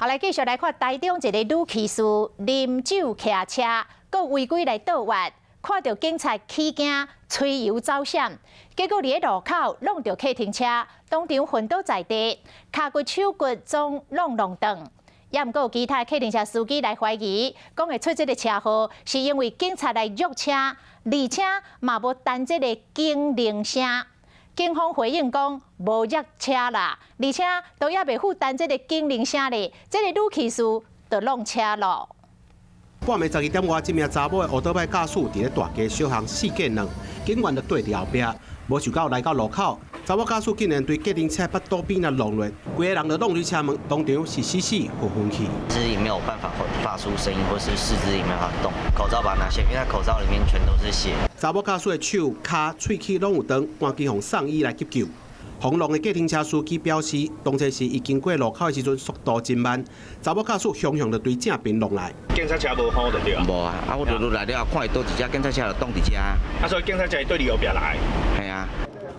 好，來繼續來看台中一个女騎士啉酒騎車，閣違規來倒彎，看著警察起驚，催油走閃，結果佇咧路口挵著客停車，當場昏倒在地，跤骨手骨總攏弄斷。也毋過有其他客停車司機來懷疑，講會出這个車禍是因為警察來約車，而且嘛無彈這个警鈴聲。警方回應講無約車啦，而且都猶未赴彈這个警鈴聲咧，這个女騎士就挵車囉。半暝12點外，這名查某的烏多擺駕駛佇咧大街小巷四界挵，警員就綴佇後壁，無想到來到路口，查某駕駛竟然對計程車腹肚邊來挵落，規个人就挵入車門，當場是死死昏昏去。肢體沒有辦法發出聲音，或是四肢也沒辦法動，口罩把它拿下，因為他口罩裡面全都是血。查某駕駛的手、跤、喙齒攏有斷，趕緊予送醫來急救。紅龍的計程車司機表示，當初時伊經過路口的時陣，速度真慢，查某駕駛雄雄就對正邊挵來。警察車無吼就對啊。無啊，啊我就落來了後，看伊倒一隻警察車就擋佇遮。啊，所以警察車是對你後壁來。係啊。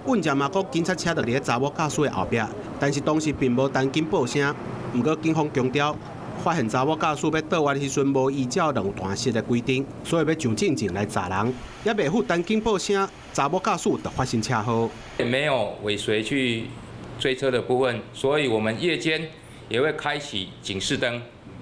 阮遮嘛講警察車就佇咧查某駕駛的後壁，但是當時並無彈警報聲。毋過警方強調，發現查某駕駛欲倒彎的時陣無依照兩段式的規定，所以欲上進前來查人，猶未赴彈警報聲，查某駕駛就發生車禍。沒有尾隨去追車的部分，所以我們夜間也會開啟警示燈，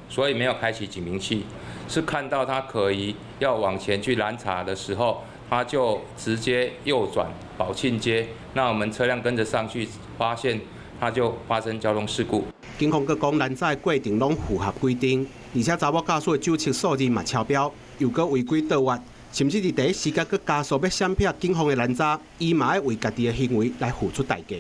所以沒有開啟警鳴器，是看到他可疑要往前去攔查的時候，他就直接右轉寶慶街，那我們車輛跟着上去，發現他就發生交通事故。警方閣講，攔查的過程攏符合規定，而且查某駕駛的酒測數字嘛超標，又閣違規倒彎，甚至佇第一時間閣加速欲閃避警方的攔查，伊嘛愛為家己的行為來付出代價。